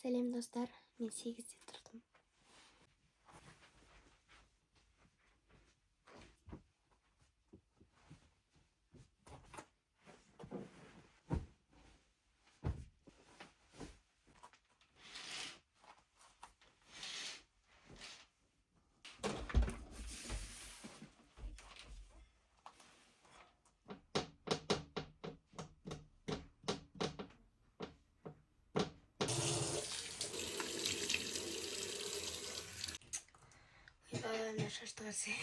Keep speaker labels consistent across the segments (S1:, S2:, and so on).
S1: Сәлем, достар! Мен 8-де тұрдым. Ойбай, мына шашты қарасай.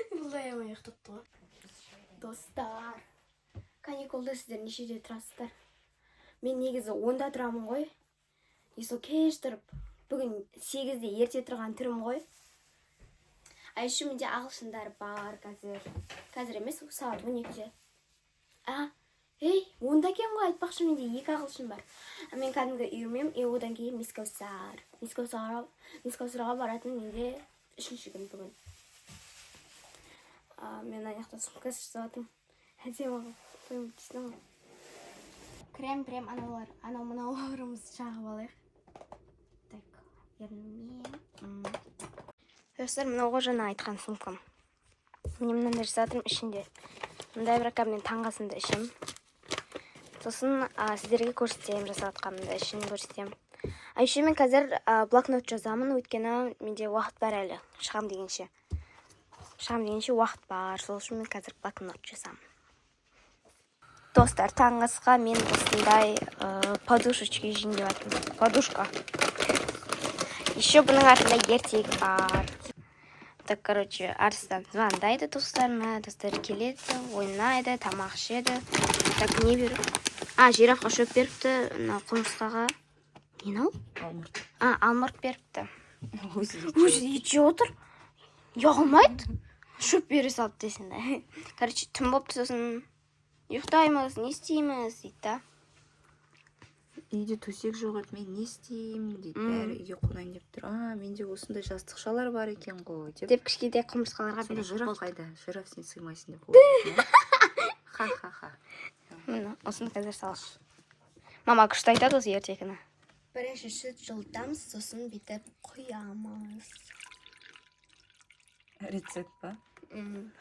S1: Бұл да аямай ұйықтапты ғой. Достар, каникулда сіздер нешеде тұрасыздар? Мен негізі 10-да тұрамын ғой. И сол кеш тұрып, бүгін 8-де ерте тұрған түрім ғой. А еще менде ағылшындар бар қазір. Қазір емес, сағат 12-де. А, ей, 10-да екен ғой, айтпақшы, менде екі ағылшын бар. А мен кәдімгі үйірмем, и одан кейін Мисс Кәусар. Мисс Кәусарға баратын менде үшінші күн бүгін. А, мен ана жақта сумка жасап жатырмын. Әдемі қылып қойып дейсің ғой. Крем, прем, анаулар, анау мынауларымызды жағып алайық. Так, ерніме. Достар, мынау ғой жаңа айтқан сумкам. Міне, мынандай жасап жатырмын ішінде. Мындай, бірақ мен таңғы асымды ішемін. Сосын сіздерге көрсетемін жасап жатқанымды, ішін көрсетемін. А еще мен қазір блокнот жазамын, өйткені менде уақыт бар әлі шығам дегенше. Шығам дегенше уақыт бар, сол үшін мен қазір блокнот жазамын. Достар, таңғы асқа мен осындай подушечки жейін деп жатырмын. Подушка. Еще бұның артында ертегі бар. Так, короче, Арыстан звондайды достарына, достары келеді, ойнайды, тамақ ішеді. Так, не беріп? А, жирафқа шөп беріпті, мына құмырсқаға. Не мынау?
S2: Алмұрт.
S1: А, алмұрт беріпті.
S2: Өзі.
S1: Өзі ет жеп отыр. Ұялмайды. Шөп бере салды десең да. Короче, түн болыпты, сосын ұйықтаймыз, не істейміз дейді да.
S2: Үйде төсек жоқ еді, мен не істеймін дейді. Бәрі үйге қонайын деп тұр. А, менде осындай жастықшалар бар екен ғой деп.
S1: Деп кішкентай құмырсқаларға
S2: Сонда
S1: береді.
S2: жираф
S1: Болды.
S2: қайда? Жираф, сен сыймайсың деп қойды. Ха ха ха.
S1: Міне, осыны қазір салшы. Мама күшті айтады осы ертегіні. Бірінші сүт жылытамыз, сосын бүйтіп құямыз.
S2: Рецепт па? Ең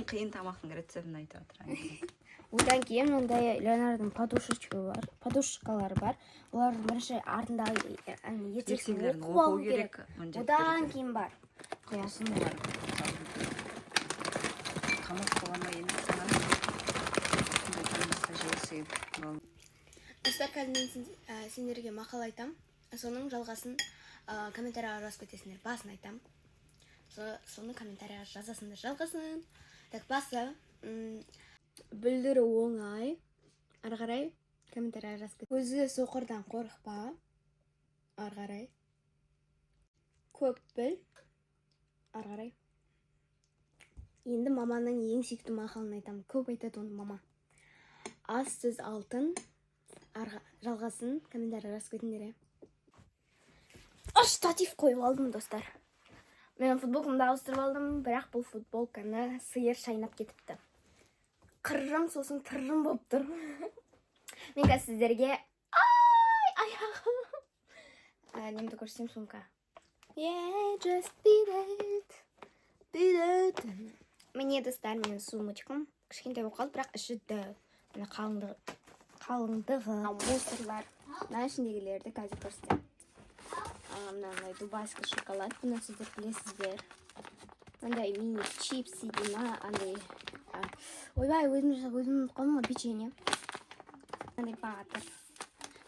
S2: қиын тамақтың рецептін айтып жатыр.
S1: Одан кейін мындай Леонардоның подушечка бар, подушкалары бар. Олардың бірінші артындағы ертегісін
S2: Ертегілерін
S1: оқып
S2: оқу
S1: алу керек.
S2: керек міндетті
S1: Одан
S2: түрде.
S1: кейін бар. Құясың.
S2: Сосын барып тамақ бола ма енді саған? Сондай тамақта жесе.
S1: Достар, қазір мен сендерге мақал айтам. Соның жалғасын комментарияға жазып кетесіңдер. Басын айтам. Соны комментарияға жазасыңдар жалғасын. Так, басы бүлдіру оңай. Ары қарай комментарияға жазып кет. Көзі соқырдан қорықпа. Ары қарай. Көп біл. Ары қарай. Енді маманың ең сүйікті мақалын айтамын. Көп айтады оны мама. Аз сөз алтын. Жалғасын комментарий жазып кетіңдер, иә. Штатив қойып алдым, достар. Мен футболкамды ауыстырып алдым, бірақ бұл футболканы сиыр шайнап кетіпті. Қырым, сосын тырым болып тұр. Мен қазір сіздерге, ай, аяғым. Немді көрсетемін, сумка. Yeah, just beat it. Beat it. Міне, достар, менің сумочкам. Кішкентай болып қалды, бірақ іші дәу. Міне, қалыңдығы. Қалыңдығы. Мусорлар. Мына ішіндегілерді қазір көрсетемін. Мынандай дубайский шоколад. Бұны сіздер білесіздер. Мынандай мини чипсы дей ма, андай. Ойбай, өзім жасап, өзім ұмытып қалдым ғой, печенье. Мынандай батыр.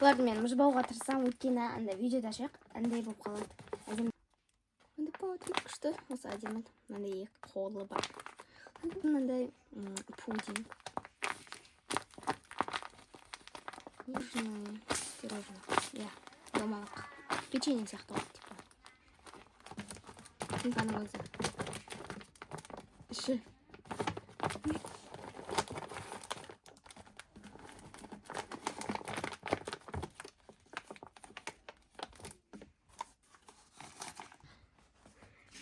S1: Бұларды мен мыжбауға тырысамын, өйткені андай видеода ше андай болып қалады. Әдемі. Мынандай батыр күшті, осы әдемі. Мынандай екі қолы бар. Мынандай пудинг. Пирожное, пирожное. Иә, домалақ. Печенье сияқты ғой, типа. Сумканың өзі. Іші.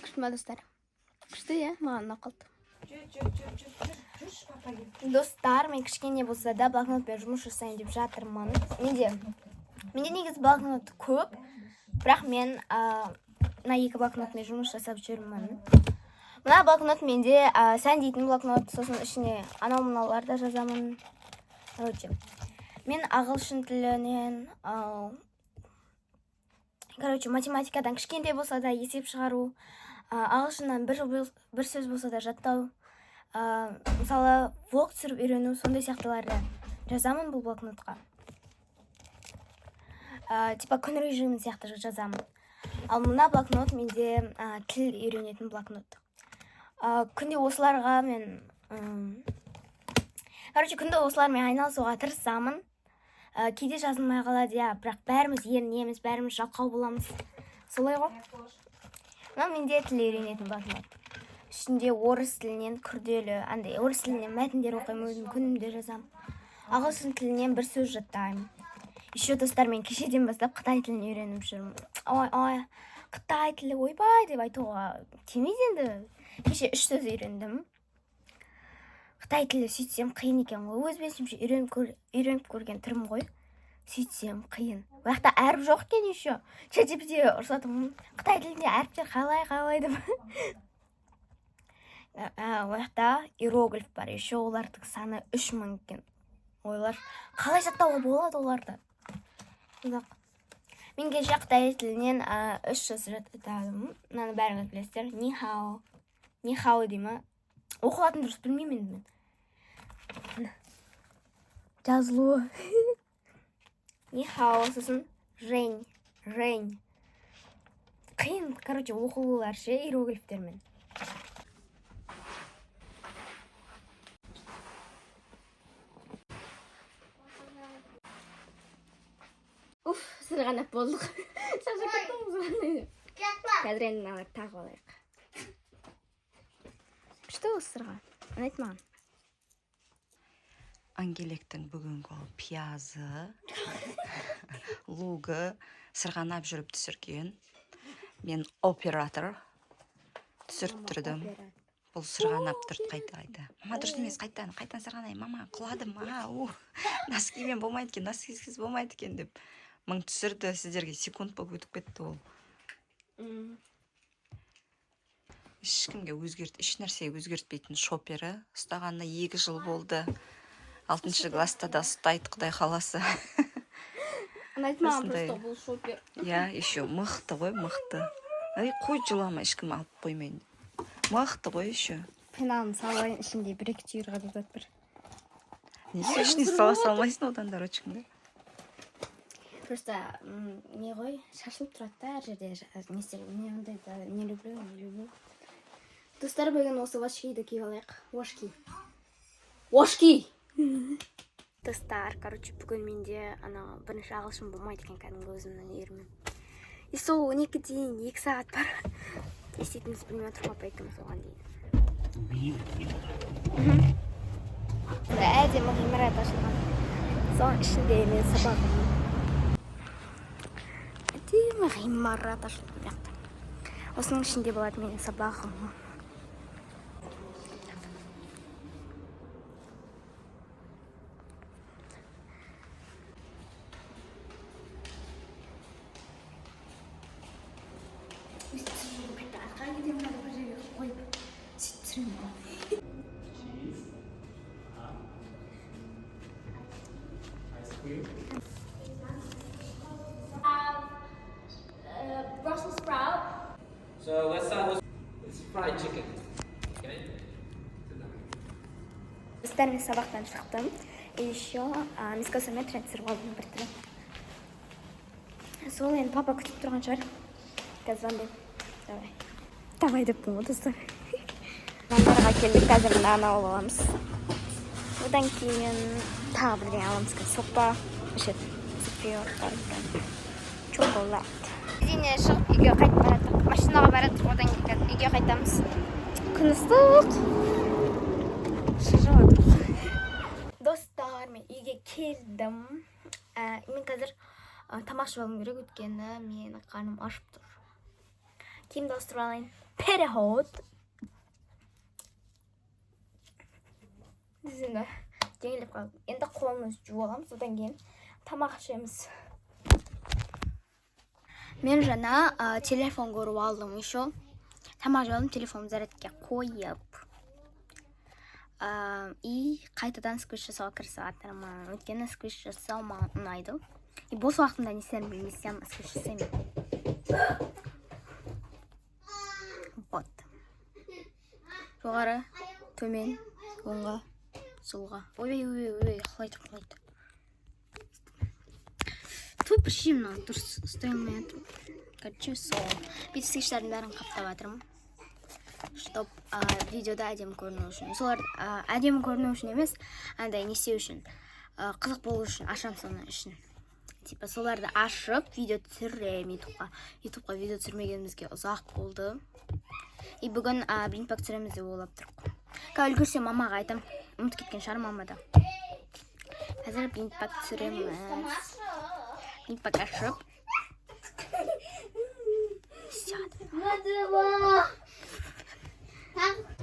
S1: Күшті ма, достар? Күшті, иә? Маған ұнап қалды.
S2: Жүр, жүр, жүр, жүр, жүр, жүрші, папа келді.
S1: Достар, мен кішкене болса да блокнотпен жұмыс жасайын деп жатырмын. Менде Менде негізі блокнот көп, бірақ мен мына екі блокнотмен жұмыс жасап жүрмін. Мына блокнот менде сән дейтін блокнот, сосын ішіне анау мынаулар да жазамын. Короче, мен ағылшын тілінен, короче, математикадан кішкентай болса да есеп шығару, ағылшыннан бір сөз болса да жаттау, мысалы, влог түсіріп үйрену, сондай сияқтыларды жазамын бұл блокнотқа. Типа күн режимін сияқты жазамын. Ал мына блокнот менде тіл үйренетін блокнот. Күнде осыларға мен, короче, күнде осылармен айналысуға тырысамын. Кейде жазылмай қалады, иә, бірақ бәріміз ерінеміз, бәріміз жалқау боламыз. Солай ғой. Мынау менде тіл үйренетін блокнот. Ішінде орыс тілінен күрделі, андай орыс тілінен мәтіндер оқимын, өзім күнімде жазамын. Ағылшын тілінен бір сөз жаттаймын. Еще, достар, мен кешеден бастап қытай тілін үйреніп жүрмін. Ой, ой, қытай тілі ойбай деп айтуға тимейді енді. Кеше 3 сөз үйрендім. Қытай тілі сөйтсем қиын екен ғой. Өз бетімше үйреніп көрген түрім ғой. Сөйтсем қиын. Ол жақта әріп жоқ екен еще. ChatGPT ұрсатынмын. Қытай тілінде әріптер қалай, қалай деп. Ол жақта иероглиф бар. Еще олардың саны 3000 екен. Ойлар, қалай жаттауға болады оларды? Ұзақ. Мен кеше қытай тілінен 3 сөз жаттадым. Мынаны бәріңіз білесіздер. Ни хао. Ни хао дей ма? Оқылатын дұрыс білмеймін енді мен. Міне. Жазылуы. Ни хао, сосын жень, жень. Қиын, короче, оқылулар ше, иероглифтермен. Уф, сырғанап болдық. Шаршап кеттім сырғанай. Қазір енді мыналарды тағып алайық. Күшті осы сырға. Ұнайды маған.
S2: Ангелектің бүгінгі ол пиязы, лугы сырғанап жүріп түсірген. Мен оператор түсіріп тұрдым. Бұл сырғанап тұрды қайта-қайта. Мама, дұрыс емес, қайтадан, қайтадан сырғанай. Мама, құладым, ау. Носкимен болмайды екен, носкисіз болмайды екен деп. Мың түсірді, сіздерге секунд болып өтіп кетті ол. Ешкімге өзгерт, еш нәрсеге өзгертпейтін шопері. Ұстағанына 2 жыл болды. 6 класста да ұстайды, Құдай қаласа.
S1: Ұнайды маған
S2: Осындай.
S1: просто бұл шопер.
S2: Иә, еще мықты ғой, мықты. Ай, қой, жылама, ешкім алып қоймайын. Мықты ғой еще.
S1: Пеналын салып алайын, ішінде бір-екі түйір ғана зат бар.
S2: Неге ішіне сала салмайсың одан да ручкаңды?
S1: Просто не ғой, шашылып тұрады да әр жерде не істеп, мен ондайды не люблю, не люблю. Достар, бүгін осы очкиді киіп алайық. Очки. Очки! Достар, короче, бүгін менде ана бірінші ағылшын болмайды екен кәдімгі өзімнің үйірмем. И сол 12 дейін 2 сағат бар. Не істейтінімізді білмей отырмын, папа екеуміз оған дейін. Әдемі ғимарат ашылған. Соның ішінде мен сабағым. Әдемі ғимарат ашылған бұл жақта. Осының ішінде болады менің сабағым. Brussels sprout.
S3: So let's start with it's fried chicken. Okay?
S1: Достар, мен сабақтан шықтым. И еще мискосамен трансфер алдым бір түрлі. Сол енді папа күтіп тұрған шығар. Қазір звондаймын. Давай. Давай деппін ғой, достар. Нандарға келдік, қазір нан алып аламыз. Одан кейін тағы бірдеңе аламыз. Қазір сопа ішеді. Шоколад. Зине шығып үйге қайтып бара жатырмық. Машинаға бара жатырмық, одан кейін үйге қайтамыз. Күн ыстық. Шыжып жатырмық. Достар, мен үйге келдім. Мен қазір тамақ ішіп алуым керек, өйткені менің қарным ашып тұр. Киімді ауыстырып алайын. Переход. Енді жеңілдеп қалдым. Енді қолымызды жуып аламыз, одан кейін тамақ ішеміз. Мен жаңа телефон көріп алдым еще. Тамақ жеп алдым, телефонымды зарядке қойып. И қайтадан сквиш жасауға кірісіп жатырмын. Өйткені сквиш жасау маған ұнайды. И бос уақытымда не істерімді білмесем, сквиш жасаймын. Вот. Жоғары, төмен, оңға, солға. Ойбай, ойбай, ойбай, құлайды, құлайды. Тупо ше, мынау дұрыс ұстай алмай жатырмын. Короче, сол. Бүйтіп сквиштардың бәрін қаптап жатырмын. Чтоб видеода әдемі көріну үшін. Солар әдемі көріну үшін емес, андай не істеу үшін, қызық болу үшін ашамын соны үшін. Типа соларды ашып видео түсіремін ютубқа. Ютубқа видео түсірмегенімізге ұзақ болды. И бүгін блинпак түсіреміз деп ойлап тұрмық. Қазір үлгерсем, мамаға айтамын. Ұмытып кеткен шығар мама да. Қазір блинпак түсіреміз. Блинпак ашып. Всё.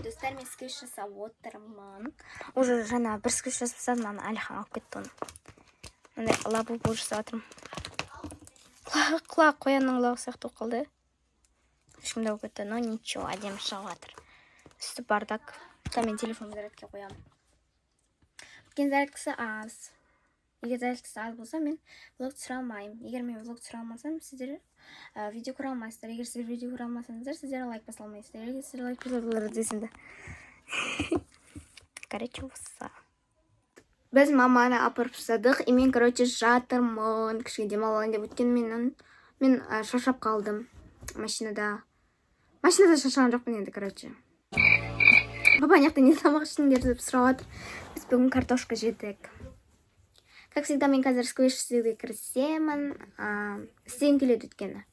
S1: Достар, мен сквиш жасап отырмын. Уже жаңа бір сквиш жасап тастадым, ана Әлихан алып кетті оны. Мындай лабубу жасап жатырмын. Құлақ қоянның құлағы сияқты болып қалды. Ешкім болып кетті, но ничего, әдемі шығып жатыр. Үсті бардак. Та мен телефонымды зарядке қоямын. Өйткені зарядкасы аз. Егер зарядкасы аз болса, мен влог түсіре алмаймын. Егер мен влог түсіре алмасам, сіздер видео көре алмайсыздар. Егер сіздер видео көре алмасаңыздар, сіздер лайк баса алмайсыздар. Егер сіздер лайк баса десін де. Короче, осы. Біз маманы апарып тастадық, и мен, короче, жатырмын. Кішкене демалып алайын деп, өйткені мен шаршап қалдым машинада. Машинада шаршаған жоқпын енді, короче. Папа ана жақта не тамақ іштіңдер деп сұрап жатыр. Біз бүгін картошка жедік. Как всегда, мен қазір сквиш істеуге кірісемін. Істегім келеді өйткені.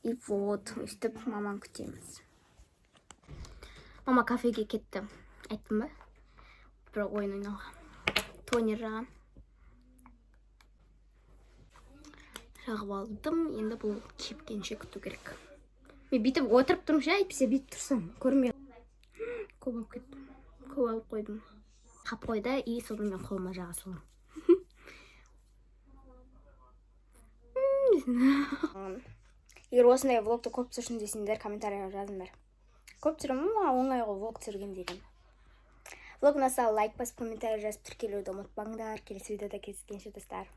S1: И вот, өйстіп маманы күтеміз. Мама кафеге кетті. Айттым ба? Бір ойын ойнауға. Тонер жағам. Жағып алдым. Енді бұл кепкенше күту керек. Мен бүйтіп отырып тұрмын ше, әйтпесе бүйтіп тұрсам көрінбей. Көп алып кеттім. Көп алып қойдым. Қап қойды, и содан мен қолыма жаға саламын. Егер осындай влогты көп түсірсін десеңдер, комментарийға жазыңдар. Көп түсіремін, маған оңай ғой влог түсірген деген. Влог ұнаса, лайк басып, комментарий жазып, тіркелуді ұмытпаңдар. Келесі видеода кездескенше, достар.